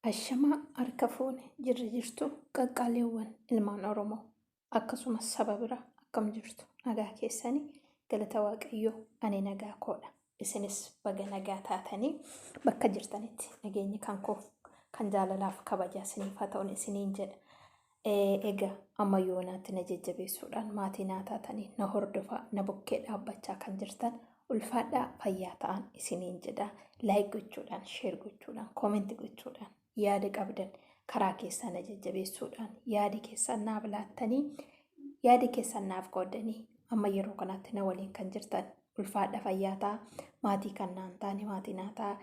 Ashamaa harka fuune jirra jirtu qaqqaaliiwwan ilmaan Oromoo akkasumas saba biraa akkam jirtu nagaa keessanii galata Waaqayyoo ani nagaa koodha. Isinis baga nagaa taatanii bakka jirtanitti nageenyi kan koo kan jaalalaaf kabajaa isiniif haa ta'uun isiniin jedha. Egaa amma yoonaatti na jajjabeessuudhaan maatii naa taatanii na hordofaa na bukkee dhaabbachaa kan jirtan ulfaadhaa fayyaa ta'an isiniin jedha. Like gochuudhaan, share gochuudhaan, comment gochuudhaan yaada qabdan karaa keessaa na jajjabeessuudhaan yaada keessan naaf laattanii yaada keessan naaf qooddanii amma yeroo kanaatti na waliin kan jirtan ulfaadha fayyaa ta'a. Maatii kan naan taane maatii naa ta'a.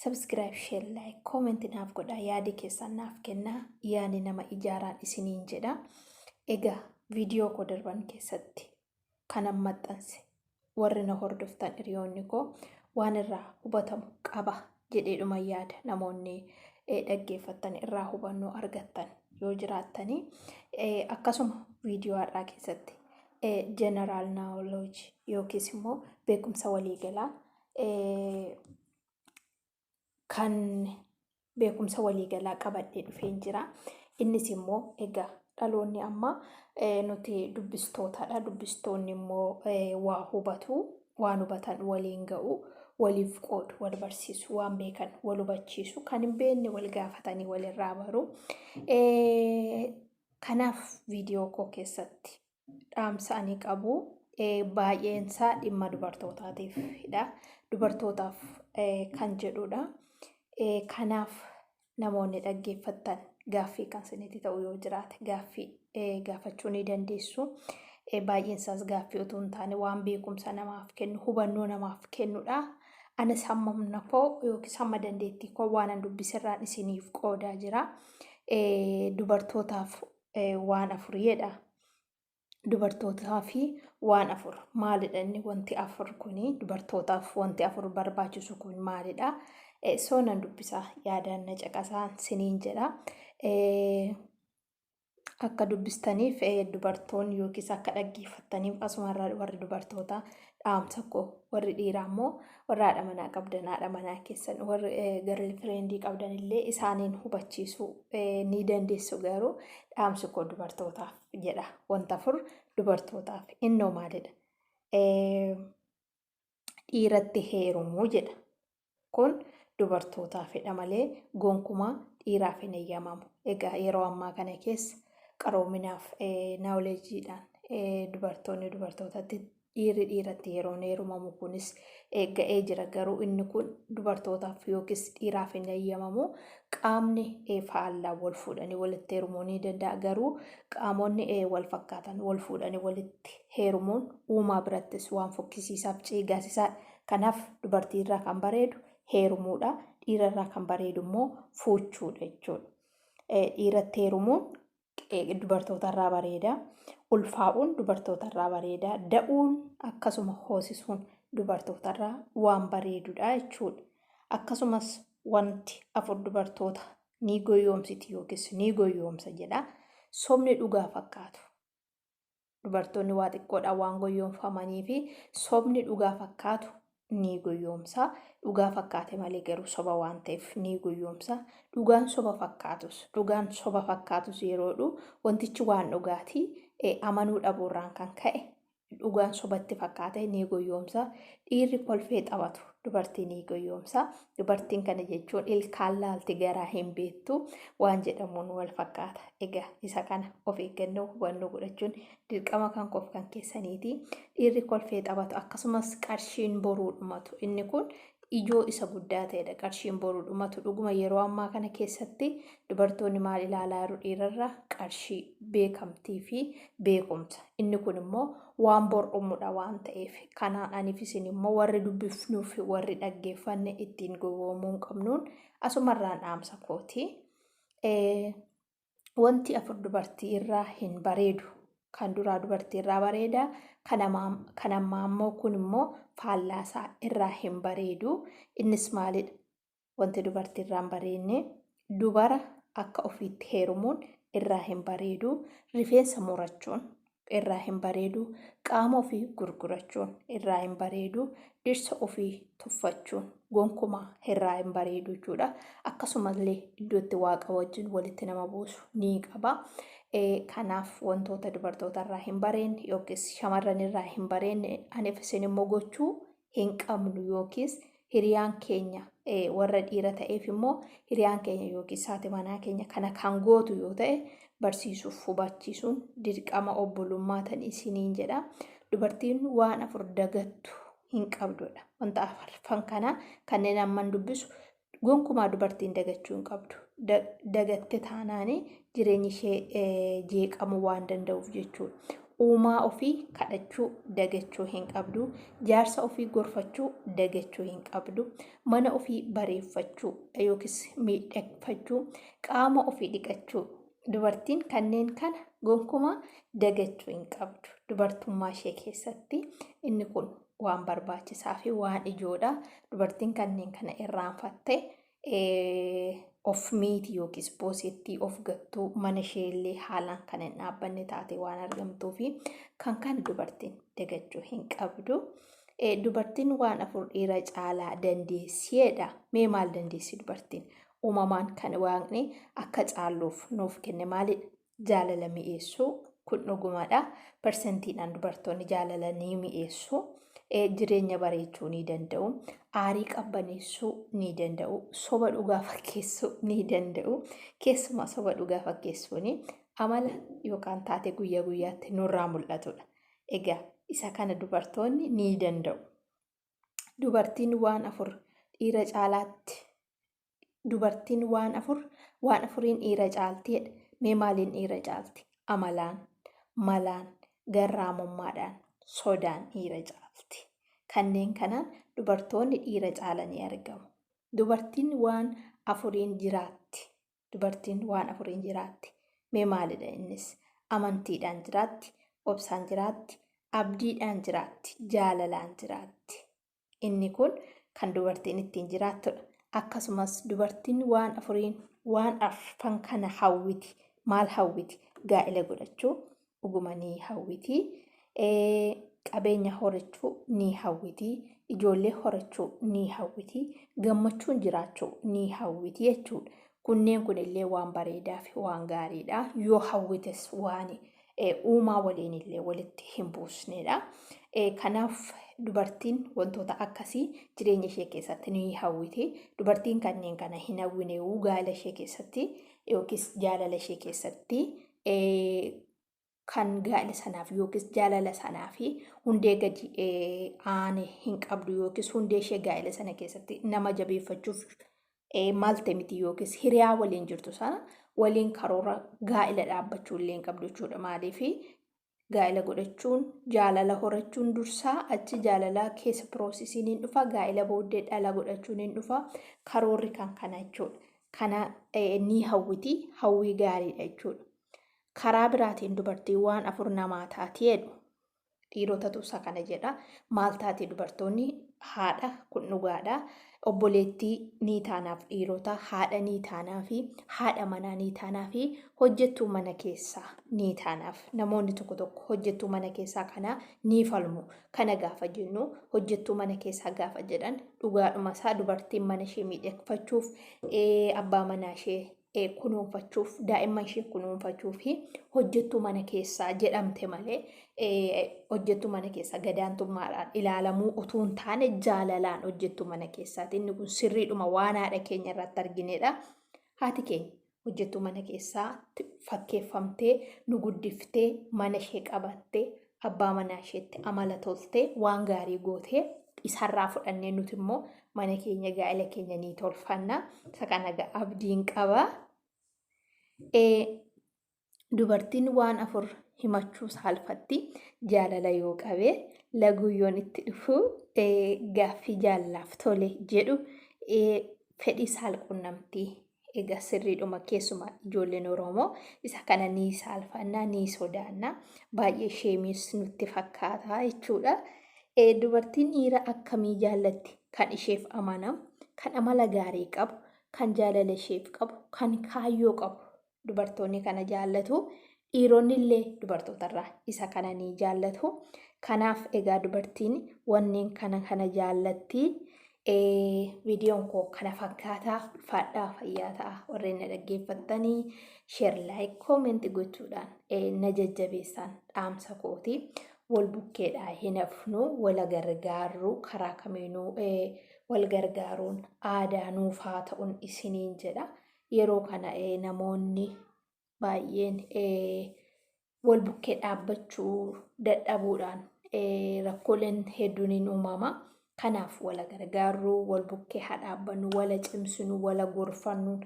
Subscribe, share, like, comment naaf godhaa yaada keessan naaf kennaa yaani nama ijaaraan isiniin jedha. Egaa viidiyoo koo darban keessatti kanan maxxanse warri na hordoftan hiriyoonni koo waan irraa hubatamu qaba jedheedhuma yaada namoonni dhaggeeffattan irraa hubannoo argattan yoo jiraattanii akkasuma viidiyoo har'aa keessatti general knowledge yookiis immoo beekumsa waliigalaa kan beekumsa waliigalaa qabadhee dhufeen jira. Innis immoo egaa dhaloonni ammaa nuti dubbistootadha. Dubbistoonni immoo waa hubatu, waan hubatan waliin ga'u, waliif qoodu, wal barsiisu, waan beekan wal hubachiisu, kan hin beekne wal gaafatanii walirraa baru. Kanaaf viidiyoo koo keessatti dhaamsa ani qabu baay'eensaa dhimma dubartootaatiifidha. Dubartootaaf kan jedhudha. Kanaaf namoonni dhaggeeffattan gaaffii kan isinitti ta'u yoo jiraate gaaffii gaafachuu ni dandeessu. Baay'eensaas gaaffii utuu hin taane waan beekumsa namaaf kennu hubannoo namaaf kennudha. Anis hamma humna koo yookiis hamma dandeettii koo waanan dubbiserraan isiniif qoodaa jira. Dubartootaaf waan afur jedha. Dubartootaa fi waan afur maalidha inni wanti afur kuni dubartootaaf wanti afur barbaachisu kun maalidha? Soonan dubbisaa yaadaan na caqasaan siniin jedha. Akka dubbistaniif dubartoonni yookiis akka dhaggeeffattaniif asumarraa warri dubartootaa dhaamsa koo warri dhiiraa immoo warra haadha manaa qabdan haadha manaa keessan warri girlfriendii qabdan illee isaaniin hubachiisuu ni dandeessu garuu dhaamsi koo dubartootaaf jedha wanta afur dubartootaaf innoo maalidha dhiiratti heerumuu jedha kun dubartootaafidha malee gonkumaa dhiiraaf hin eeyyamamu. Egaa yeroo ammaa kana keessa qaroominaaf naawuleejiidhaan dubartoonni dubartootatti dhiirri dhiiratti yeroon heerumamu kunis ga'ee jira. Garuu inni kun dubartootaaf yookiis dhiiraaf hin eeyyamamu. Qaamni faallaa wal fuudhanii walitti heerumuu ni danda'a. Garuu qaamonni wal fakkaatan wal fuudhanii walitti heerumuun uumaa birattis waan fokkisiisaaf ciigaasisaadha. Kanaaf dubartii irraa kan bareedu heerumuudha. Dhiira irraa kan bareedu immoo fuuchuudha jechuudha. Dhiiratti heerumuun dubartoota irraa bareeda. Ulfaa'uun dubartoota irraa bareeda. Da'uun akkasuma hoosisuun dubartoota irraa waan bareedudha jechuudha. Akkasumas wanti afur dubartoota ni goyoomsiti yookiis ni goyoomsa jedha. Sobni dhugaa fakkaatu. Dubartoonni waa xiqqoodhaan waan goyyoomfamanii fi sobni dhugaa fakkaatu ni goyyoomsa. Dhugaa fakkaate malee garuu soba waan ta'eef ni goyyoomsa. Dhugaan soba fakkaatus dhugaan soba fakkaatus yeroodhu wantichi waan dhugaatii amanuu dhabuurraan kan ka'e dhugaan sobatti fakkaate ni goyyoomsa. Dhiirri kolfee taphatu dubartii ni goyyoomsa. Dubartiin kana jechuun ilkaan laalti garaa hin beektu waan jedhamuun wal fakkaata. Egaa isa kana of eeggannoo hubannoo godhachuun dirqama kan koof kan keessaniiti. Dhiirri kolfee taphatu akkasumas qarshiin boruu dhumatu. Inni kun ijoo isa guddaa ta'edha. Qarshiin boruu dhumatu dhuguma yeroo ammaa kana keessatti dubartoonni maal ilaalaa jiru dhiirarra qarshii beekamtii fi beekumsa. Inni kun immoo waan bor dhumudha waan ta'eef kanaan aniif isin immoo warri dubbifnuu fi warri dhaggeeffanne ittiin gowwoomuu hin qabnuun asumarraan dhaamsa kooti. Wanti afur dubartii irraa hin bareedu. Kan duraa dubartii irraa bareeda. Kan ammaa immoo kun immoo faallaasaa irraa hin bareedu. Innis maalidha? Wanti dubartii irraa hin bareedne dubara akka ofiitti heerumuun irraa hin bareedu. Rifeensa murachuun. irraa hin bareedu. Qaama ofii gurgurachuun irraa hin bareedu. Dhirsa ofii tuffachuun gonkumaa irraa hin bareedu jechuudha. Akkasumallee iddoo itti waaqa wajjin walitti nama buusu ni qaba. Kanaaf wantoota dubartoota irraa hin bareenne yookiis shamarran irraa hin bareenne aniif isin immoo gochuu hin qabnu, yookiis hiriyaan keenya warra dhiira ta'eef immoo hiriyaan keenya yookiis haati manaa keenya kana kan gootu yoo ta'e barsiisuuf hubachiisuun dirqama obbolummaa tan isiniin jedha. Dubartiin waan afur dagattu hin qabdudha. Wanta afran kana kanneen amman dubbisu gonkumaa dubartiin dagachuu hin qabdu. Dagatte taanaan jireenyi ishee jeeqamuu waan danda'uuf jechuudha. Uumaa ofii kadhachuu dagachuu hin qabdu. Jaarsa ofii gorfachuu dagachuu hin qabdu. Mana ofii bareeffachuu yookiis miidhagfachuu, qaama ofii dhiqachuu. Dubartiin kanneen kana gonkumaa dagachuu hin qabdu. Dubartummaa ishee keessatti inni kun waan barbaachisaa fi waan ijoodha. Dubartiin kanneen kana irraanfatte of miiti yookiis boosettii of gattuu, mana ishee illee haalaan kan hin dhaabbanne taate waan argamtuu fi kan kana dubartiin dagachuu hin qabdu. Dubartiin waan afur dhiira caalaa dandeessiidha. Mee maal dandeessi dubartiin? Uumamaan kan waaqni akka caalluuf nuuf kenne maalidha? Jaalala mi'eessuu, kun dhugumadha. Persentiidhaan dubartoonni jaalala ni mi'eessu. Jireenya bareechuu ni danda'u. Aarii qabbaneessuu ni danda'u. Soba dhugaa fakkeessuu ni danda'u. Keessumaa soba dhugaa fakkeessuun amala yookaan taatee guyyaa guyyaatti nurraa mul'atudha. Egaa isa kana dubartoonni ni danda'u. Dubartiin waan afur dhiira caalaatti, dubartiin waan afur, waan afuriin dhiira caaltiidha. Mee maaliin dhiira caalti? Amalaan, malaan, garraamummaadhaan, sodaan dhiira caalti. Kanneen kanaan dubartoonni dhiira caalanii argamu. Dubartiin waan afuriin jiraatti. Dubartiin waan afuriin jiraatti. Mee maalidha innis? Amantiidhaan jiraatti, obsaan jiraatti, abdiidhaan jiraatti, jaalalaan jiraatti. Inni kun kan dubartiin ittiin jiraattudha. Akkasumas dubartiin waan afuriin, waan arfan kana hawwiti. Maal hawwiti? Gaa'ela godhachuu dhuguma ni hawwiti. Qabeenya horachuu ni hawwiti. Ijoollee horachuu ni hawwiti. Gammachuun jiraachuu ni hawwiti jechuudha. Kunneen kunillee waan bareedaa fi waan gaariidha. Yoo hawwites waan uumaa waliin illee walitti hin buusnedha. Kanaaf dubartiin wantoota akkasii jireenya ishee keessatti ni hawwiti. Dubartiin kanneen kana hin hawwine gaa'ela ishee keessatti yookiis jaalala ishee keessatti kan gaa'ela sanaaf yookiis jaalala sanaaf hundee gadi aane hin qabdu, yookiis hundee ishee gaa'ela sana keessatti nama jabeeffachuuf malte miti, yookiis hiriyaa waliin jirtu sana waliin karoora gaa'ela dhaabbachuu illee hin qabdu jechuudha. Maaliif? Gaa'ela godhachuun, jaalala horachuun dursaa, achi jaalala keessa processiin hin dhufa, gaa'ela booddee dhala godhachuun hin dhufa, karoorri kan kana jechuudha. Kana ni hawwiti, hawwii gaariidha jechuudha. Karaa biraatiin dubartiin waan afur namaa taati jedhu. Dhiirotatu isa kana jedha. Maal taati dubartoonni? Haadha, kun dhugaadha. Obboleettii ni taanaaf dhiirota, haadha ni taanaa fi haadha manaa ni taanaa fi hojjettuu mana keessaa ni taanaaf. Namoonni tokko tokko hojjettuu mana keessaa kana ni falmu. Kana gaafa jennu, hojjettuu mana keessaa gaafa jedhan, dhugaadhuma isaa dubartiin mana ishee miidhagfachuuf, abbaa manaa ishee kunuunfachuuf, daa'imman ishee kunuunfachuu fi hojjettuu mana keessaa jedhamte malee hojjettuu mana keessaa gadaantummaadhaan ilaalamuu utuu hin taane jaalalaan hojjettuu mana keessaati. Inni kun sirriidhuma waan haadha keenya irratti arginedha. Haati keenya hojjettuu mana keessaa fakkeeffamtee nu guddiftee, mana ishee qabattee, abbaa manaa isheetti amala toltee, waan gaarii gootee, isarraa fudhannee nuti immoo mana keenya, gaa'ela keenya ni tolfanna. Isa kana abdiin qaba. Dubartiin waan afur himachuu saalfatti. Jaalala yoo qabe, laguyyoon itti dhufu, gaaffii jaalalaaf tole jedhu, fedhii saalqunnamtii. Egaa sirriidhuma, keessumaa ijoolleen Oromoo isa kana ni saalfannaa, ni sodaannaa, baay'ee shameiis nutti fakkaata jechuudha. Dubartiin dhiira akkamii jaallatti? Kan isheef amanamu, kan amala gaarii qabu, kan jaalala isheef qabu, kan kaayyoo qabu. Dubartoonni kana jaallatu. Dhiironni illee dubartootarraa isa kana ni jaallatu. Kanaaf egaa dubartiin wanneen kana kana jaallatti. Viidiyoon koo kana fakkaataa ulfaadhaa fayyaa ta'a. Warreen na dhaggeeffattanii share, like, comment gochuudhaan na jajjabeessaan dhaamsa kooti. Wal bukkeedhaa hin hafnu, wal gargaarru, karaa kamiinuu wal gargaaruun aadaa nuuf haa ta'uun isiniin jedha. Yeroo kana namoonni baay'een wal bukkee dhaabbachuu dadhabuudhaan rakkooleen hedduun hin uumama. Kanaaf wal gargaarru, wal bukkee haa dhaabbannu, wal cimsinu, wal gorfannu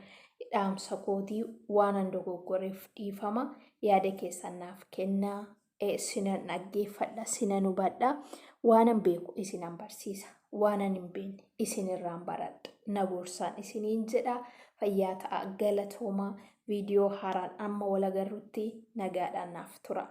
dhaamsa kootii. Waan dogoggoreef dhiifama, yaada keessan naaf kennaa. Sinan dhaggeeffadha, sinan hubadha. Waanan beeku isinan barsiisa, waanan hin beekne isinirraan baradha. Na gorsaan isiniin jedha. Fayyaa ta'a, galatoomaa. Viidiyoo haaraan amma wal agarrutti nagaadhaan naaf tura.